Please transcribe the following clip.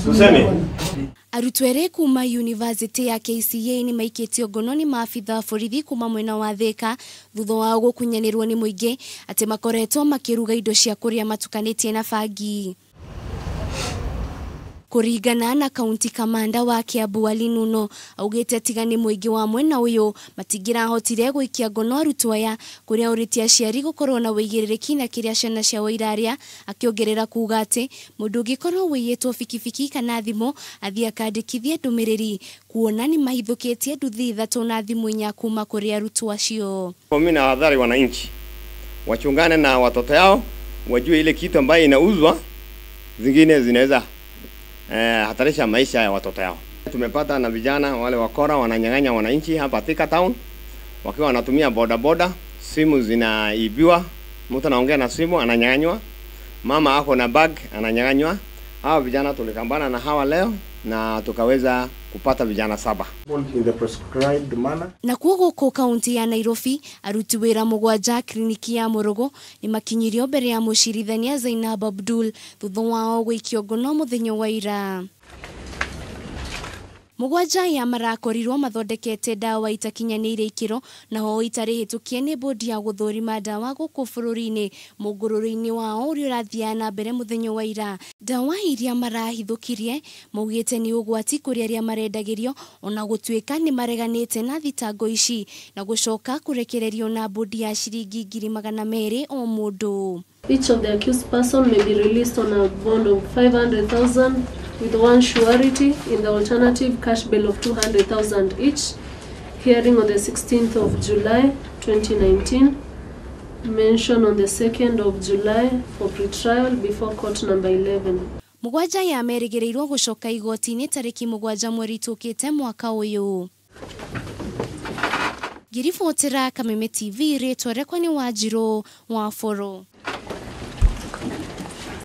Tuseme Arutwo erĩ kuma University ya KCA nĩ maikĩtio ngono nĩ maabitha borithi kuma mwena wa Thika thutha wao gũkunyanĩrwo nĩ mũingĩ atĩ makoretwo makĩruga indo cia kũrĩa matukanĩtie na bangi. Kũringana na kaunti kamanda wa Kiambu Ali Nuno augĩte tiga nĩ mũingĩ wa mwena ũyũ matingĩrahotire gũikia ngono arutwo aya kũrĩa ũrĩtie aciari gũkorwo na ũigĩrĩrĩki na kĩrĩa ciana ciao irarĩa, akĩongerera kuga atĩ mũndũ ũngĩkorwo wĩiyĩtwo bikibiki kana thimũ athiĩ akandĩkithie ndũmĩrĩri kuona nĩ mahithũkĩtie nduthi 3 na thimũ 4 kuma kũrĩ arutwo acio. Mimi na hadhari wananchi wachungane na watoto yao, wajue ile kitu ambayo inauzwa zingine zinaweza hatarisha maisha ya watoto yao. Tumepata na vijana wale wakora wananyang'anya wananchi hapa Thika town wakiwa wanatumia boda boda, simu zinaibiwa, mtu anaongea na simu ananyang'anywa, mama ako na bag ananyang'anywa. Hawa vijana tulikambana na hawa leo na tukaweza kupata vijana 7 in the prescribed manner. Na kuo gũkũ kaunti ya Nairobi aruti wĩra 7 kliniki ya Murugo nĩ makinyirio mbere ya mũcirithania Zainab Abdul thutha wao gũikio ngono mũthenya wa ira. 7 ya marakorirwo mathondekete ndawa itakinyanĩire ikĩro naho itarĩ hĩtũkie nĩ bodi ya gũthũrima ndawa gũkũ bũrũri-inĩ mũngũrũro-inĩ wao ũrĩa ũrathiaga na mbere mũthenya wa ira. Ndawa iria marahithũkirie maugĩte nĩ ũgwati kũrĩ arĩa marendagĩrio ona gũtuĩka nĩ mareganĩte na thitango ici na gũcoka kũrekererio na bodi ya ciringi 200,000 o mũndũ. Each of the accused person may be released on a bond of 500,000 with one surety in the alternative cash bail of 200,000 each. Hearing on the 16th of July 2019, mention on the 2nd of July for pretrial before court number 11. 7 ya merĩgĩrĩirwo gũcoka igoti-inĩ tarĩki 7 mweri tũkĩte mwaka ũyũ. Ngĩribotera Kameme TV, rĩtwa rĩakwa nĩ Wanjirũ wa Boro.